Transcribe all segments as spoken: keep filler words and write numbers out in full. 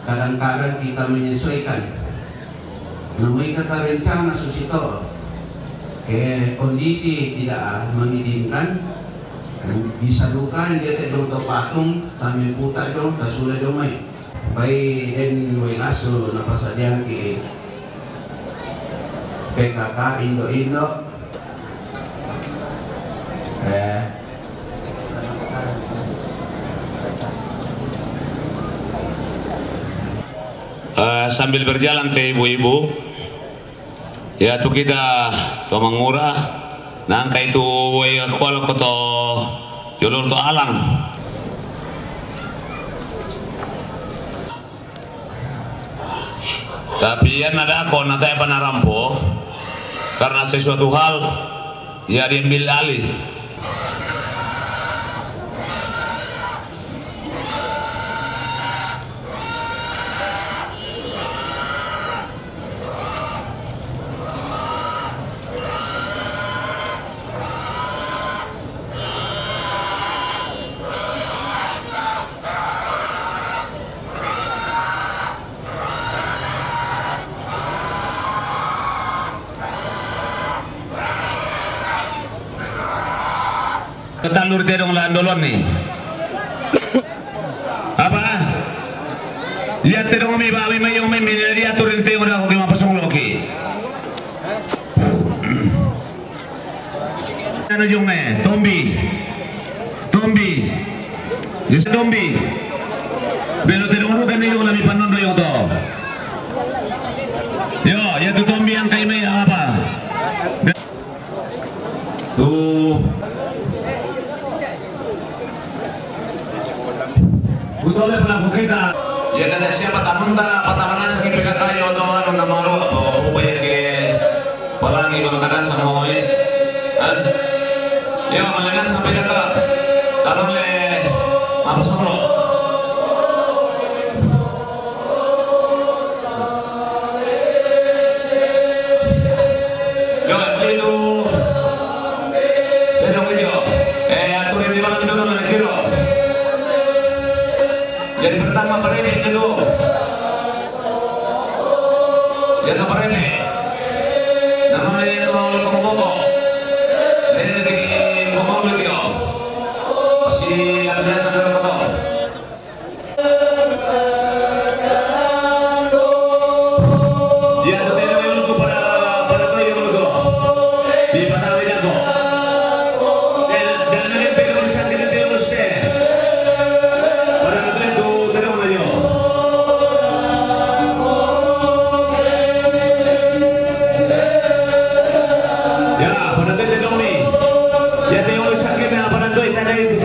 Kadang-kadang kita menyesuaikan. Namoi kaka rencana susito. Ke kondisi tidak mengizinkan, bisa duka dia te dong to patung, kami puta dong, tasula dong mai. Bai den wai lasu napasadiangki P K K Indo-Indo. Eh. Eh, sambil berjalan ke ibu-ibu, ya tu kita ke Mangura, nangka itu wai kuala koto jolol to alang. Tapi ia nadako na tae panarampo karena sesuatu hal ia diambil alih. Ketalur tedong la andolon ni. Apa? Lihat tedong mi ba mi mayong mi mi lihat turin tedong da ko kima pasong loki. Anu jong me, tombi. Tombi. Yes, tombi. Belo tedong lu kan ni jong la mi panon do jong to. Yo, ya tu tombi yang kai me apa? Tu. Betul ya pelaku kita. Ya, kata siapa tamu nda, apa tamu nasa si P K K ya, oto anu nama ro, apa, apa ya ke pelangi bang kada sama oi. Kan? Ya, malengan sampai kata, kalau le, apa solo? Yo, itu. Tedong itu. Eh, aturin di malam itu kan ada kiro. Jadi pertama, pareme itu. Ya, tu pareme. Namanya itu Lotong Boko. Dia di Boko itu. Pasti ada biasa dalam kota. Ya, tapi yang dulu para, para bayi yang dulu. Di Patawai Dago. Dan, dan nanti kita urusan, kita urusan. Para bayi itu, terang aja. Ya, para bayi itu dong ni. Ya, dia urusan kita, para bayi itu.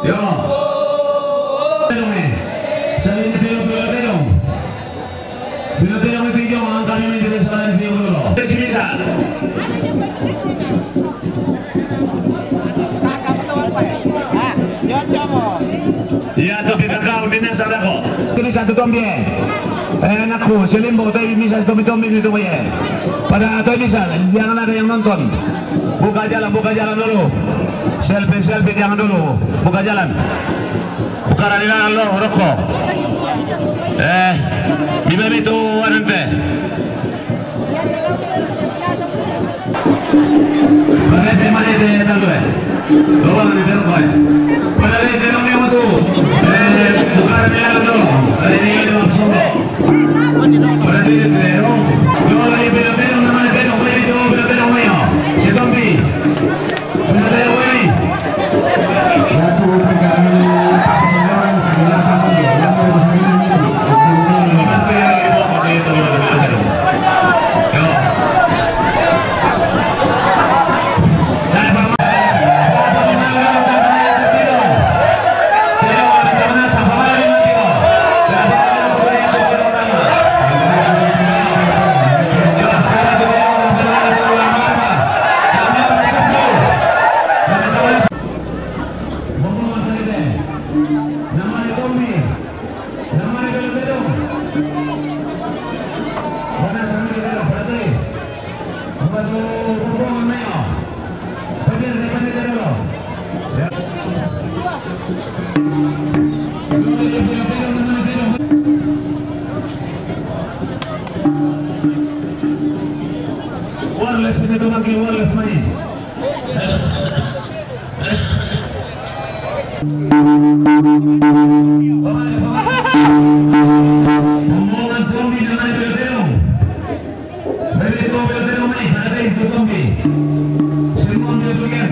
Yo. Salin itu yo, yo, yo. Bila tu yang ketiga, orang kami minta kesalahan video dulu. Terus bisa. Iya, tapi kakak, udah sadako. Ini satu tombi. Eh, anakku, selimbo, tapi ini satu tombi-tombi itu, ya. Pada atau ini salah, jangan ada yang nonton. Buka jalan, buka jalan dulu. Selfie, selfie jangan dulu. Buka jalan. Buka dari dalam lo, rokok. Eh, di mana itu, anu te? Lo van a meter, vaya. Para el terreno, Miyamoto. Eh, buscar a Miyamoto. Para el nivel de Matsuro. Para el terreno. No, la hay pelotero, una mano de pelo, pelotero, pelotero, mío. Se compi. Pelotero, güey. Ya tuvo que ganar el señor, el señor Samudio. Ya puede conseguir el minuto. Wireless, ini tuh pakai wireless main. Pembuangan zombie dengan pelotero. Bebe tuh pelotero main, para guys tuh zombie. Semua dia tuh kan.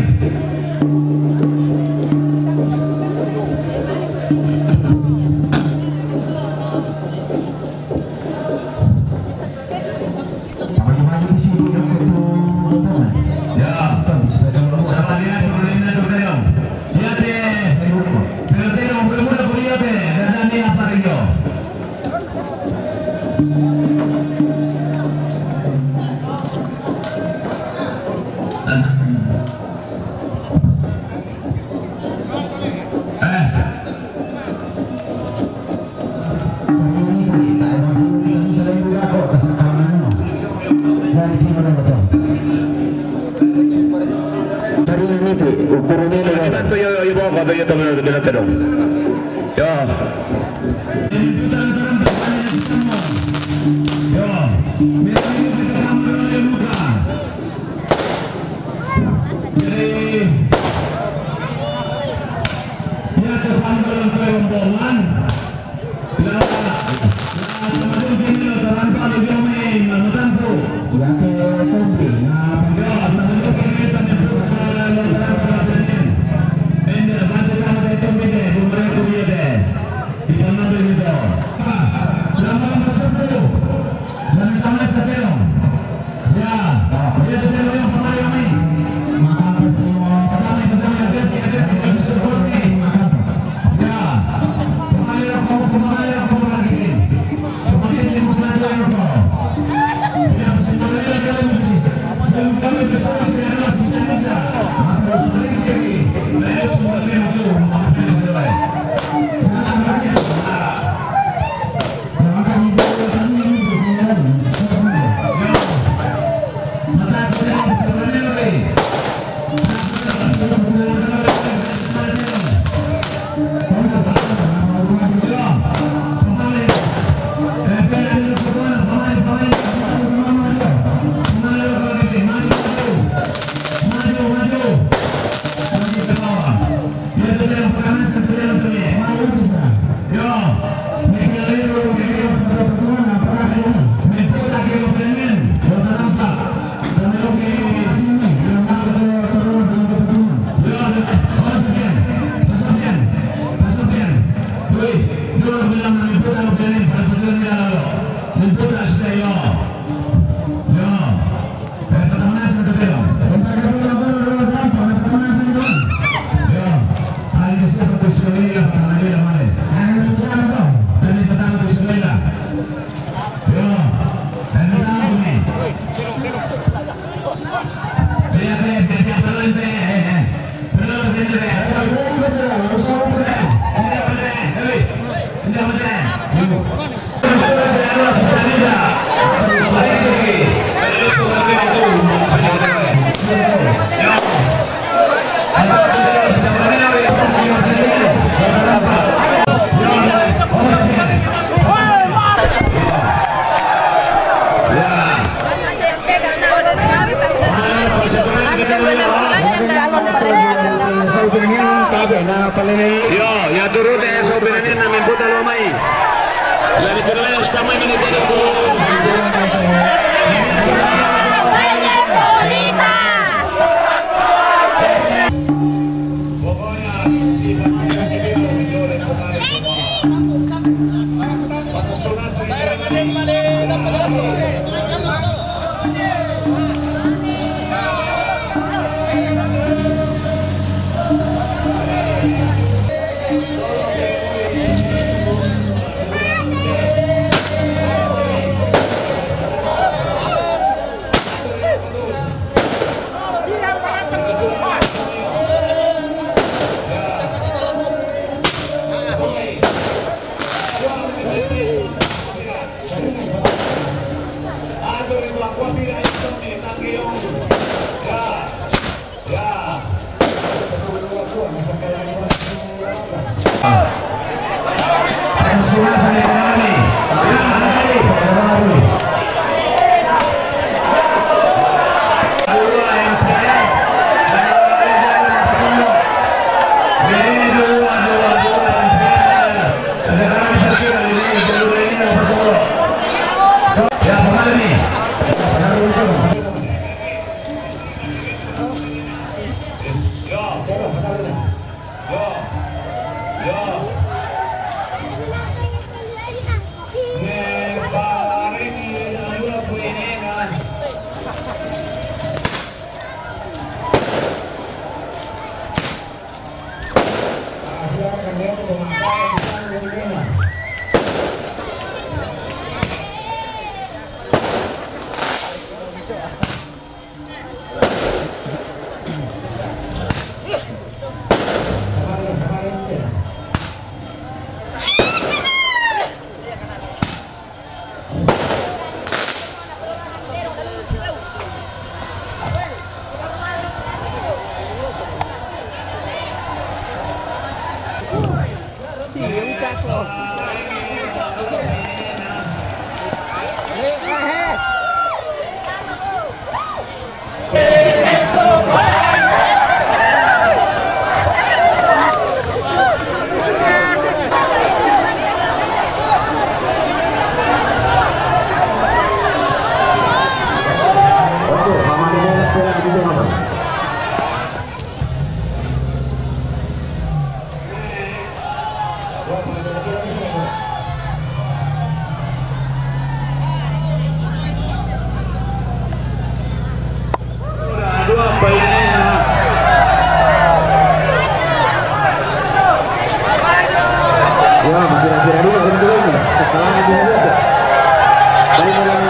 Sama di maju di sini yang itu rombongan. Ya, sama dia tuh, dia tuh, dia. Dia teh, pelotero, udah, udah, udah, dia teh, dan, dan dia apa dia? Eh. Dari ini tuh, ukurannya ada. Itu yo, yo, yo, bawa, bawa, yo, teman, teman, teman. Yo. Yo. Jadi, ya, teman, teman, rombongan. La, la, teman, teman, teman, teman, teman, teman, teman, teman, teman, teman, teman, Ya, kira-kira dulu, belum, belum. Sekarang dia ada. Dari mana?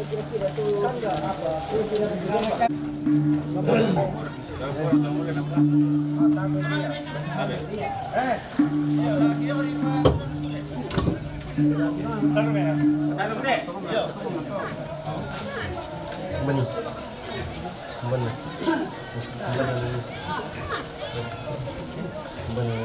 Bani. Bani. Bani.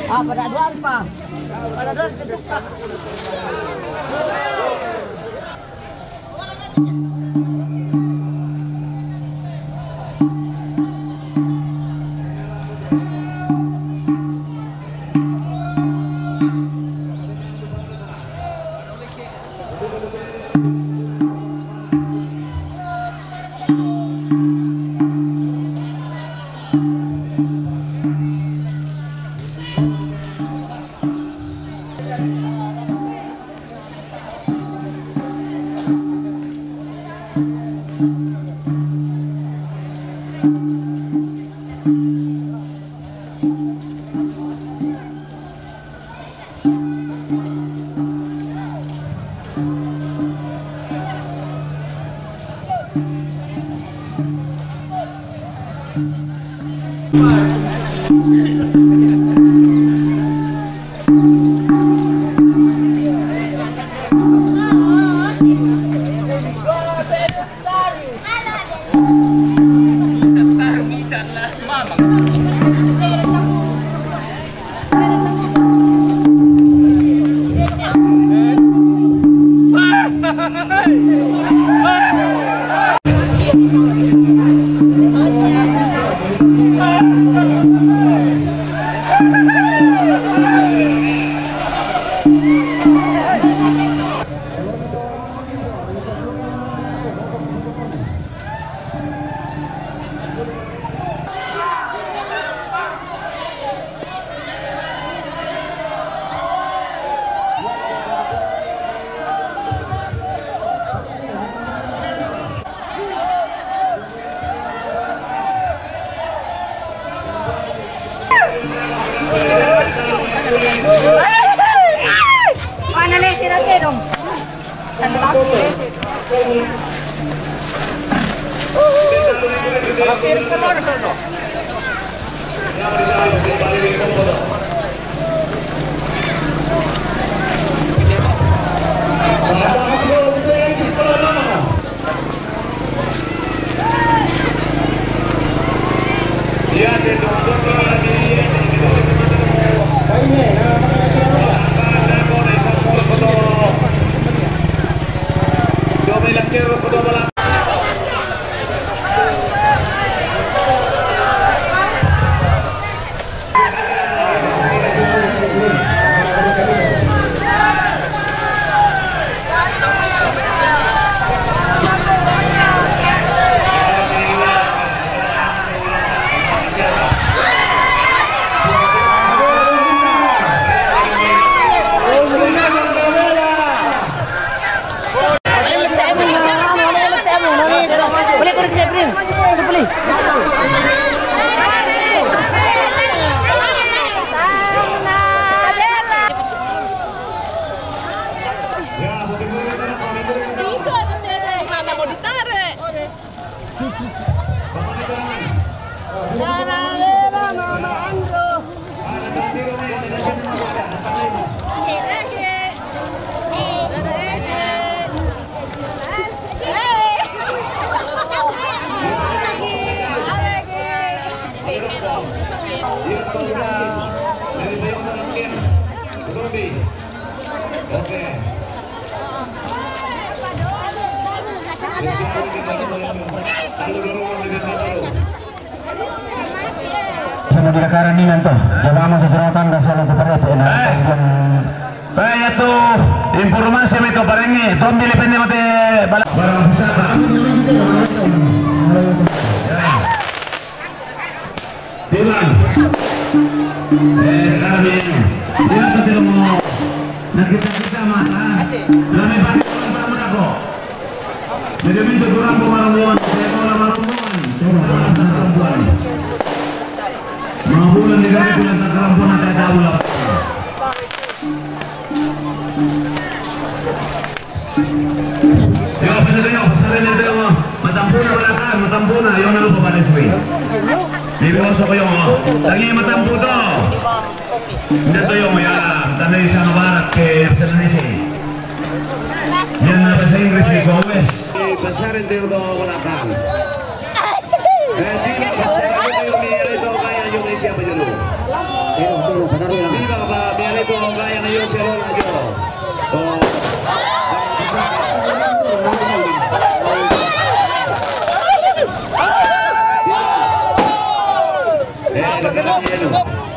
Ah, pada dua, Pak. Pada dua, Pak. Mana le sira te dong? Sama di lakaran ni nanto. Jamaah mau sejarah tanda salah seperti apa, nah. Eh. Kaya tu informasi mi tu parengi, tombi lepende mate bala. Barang pusaka. Tiban. Eh, kami. Dia betul mau. Nah, kita, kita mah, ah. Kami pakai orang tamu dah kok. Jadi minta kurang pemaromuan, saya mau lama rombongan. Coba, perasaan perempuan. Mau bulan di kami bulan tak perempuan, tak tahu lah. Yo, pwede tayo, pasal na tayo. Matampuna, balakan, matampuna. Yo, nalupa pa, next week. Bibiwaso ko yung, oh. Lagi matampu to. Hindi to yung, ya. Tanay sa mabarak, kay Absalonisi. Yan na pa sa English, may gowes. Pasarin tayo to, balakan. Eh, di ba, pasarin tayo, may ito, kaya yung isya pa yun, oh. Di ba, ba, may ito, kaya na yun, siya, wala yun.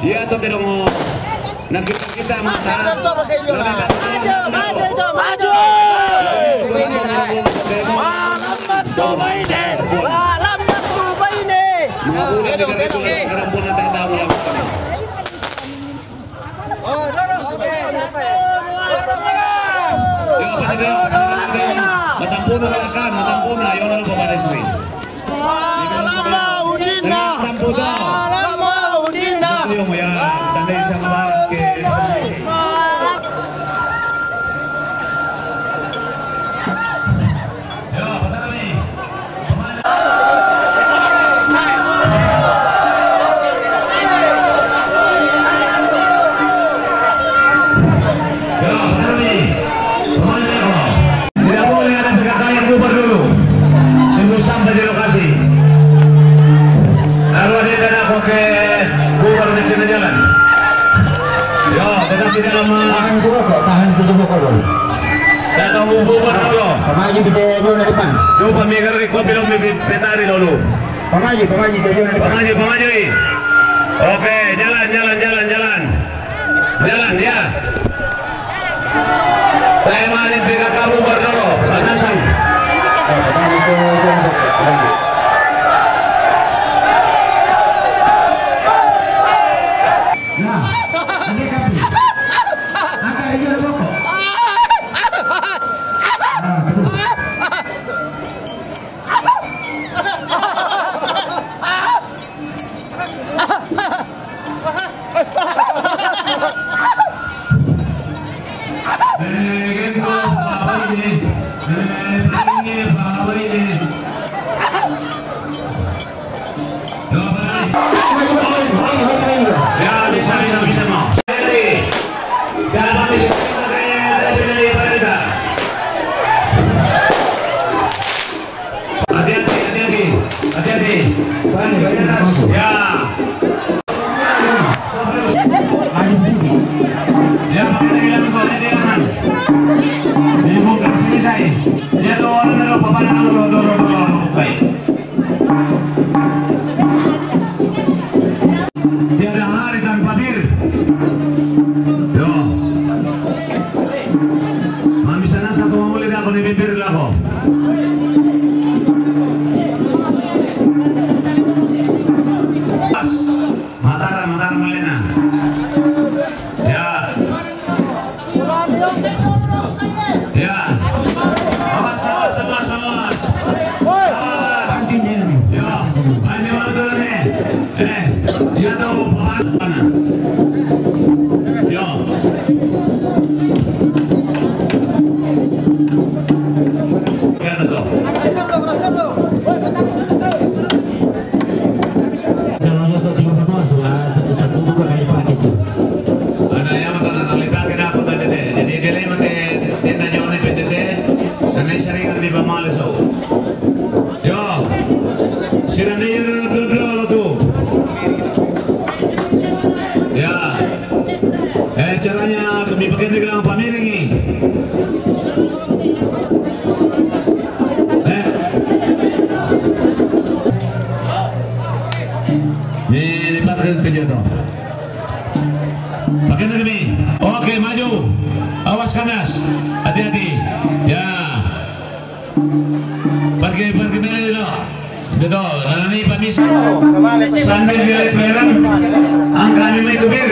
Iya to, pero mo nakita-kita mata. Maju, maju, maju. Malam na tuba ini. Malam na tuba ini. Matampuna, balakan, matampuna. Yo, nalupa pa, next week. Lama udina. Lama udina. Tidak boleh ada P K K yang bubar dulu sebelum sampai di lokasi. Kalau ada yang tidak oke, bubar di pinggir jalan. Yo, tetap di dalam, ah. Tahan itu kok, tahan itu semua kok. Tidak tahu bubar dulu. Pamaji bisa jauh dari depan. Lupa mikir, ikut belum, petari dulu. Pamaji, pamaji, jauh dari depan. Pamaji, pamaji. Oke, jalan, jalan, jalan, jalan. Jalan, ya. Saya mari P K K bubar dulu, batasan. Nah, ini kami. Angkat ini dulu. Nah, terus. Ya, bisa, bisa, bisa, mau. Hati-hati, hati-hati. Hati-hati. Ya. Ya, pakai lagi, pakai lagi, aman. Ini bukan selesai. Ya, tuh, orang dulu, paparan dulu, dulu, dulu, dulu. Baik. Tiada hari tanpa bir. Yo. Mami sana satu mamuli dah, kau ni bir lah kau. Pas. Mataram, Mataram Malena. Ya. Ya. Awas, awas, awas, awas. Awas. Yo, banyak orang tu ni. Eh, dia tahu apa. Yo. Ya, betul. Kalau satu tiga betul, sudah satu-satu juga kali pakai tu. Ada yang makan, ada lipat, kenapa tadi deh? Jadi, dia lagi pakai tenda nyawa ni, pendek deh. Dan ini sering kan di pamale, so. Yo. Sira ni dua-dua lo tu. Ya. Eh, caranya kami pakai ni kelang pamiring ni. Eh, Ni, ni parkir ke dia tu. Pakai nak ni. Okey, maju. Awas kandas. Hati-hati. Ya. Parkir, parkir dulu. Betul. Lalu ni pamis. Sambil dia leperan. Angka ni mai tubir.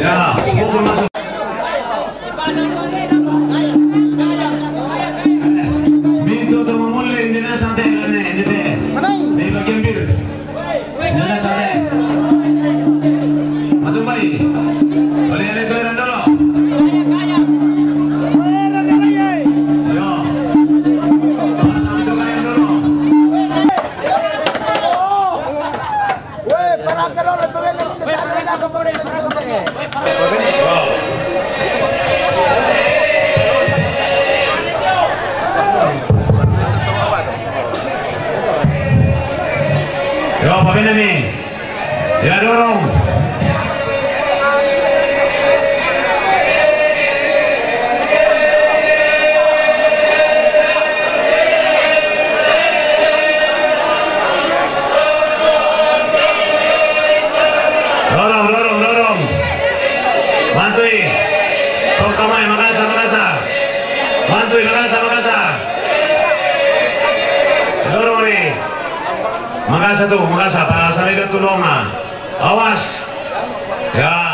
Ya. Pukul masuk. Mintu tu mamulai, hindi na santai na ni, hindi te. May bagyang beer. Hindi na santai. Matumbay. Balik na ito, Randolo. Yo. Pasa ito kay Randolo. Yo, pabinami. Ya, dorong. Dorong, dorong, dorong. Mantui. Song kamay, makasa, makasa. Mantui, makasa, makasa. Dorong ni. Makasa tu, makasa. Pasal itu tulong ah. Awas. Ya.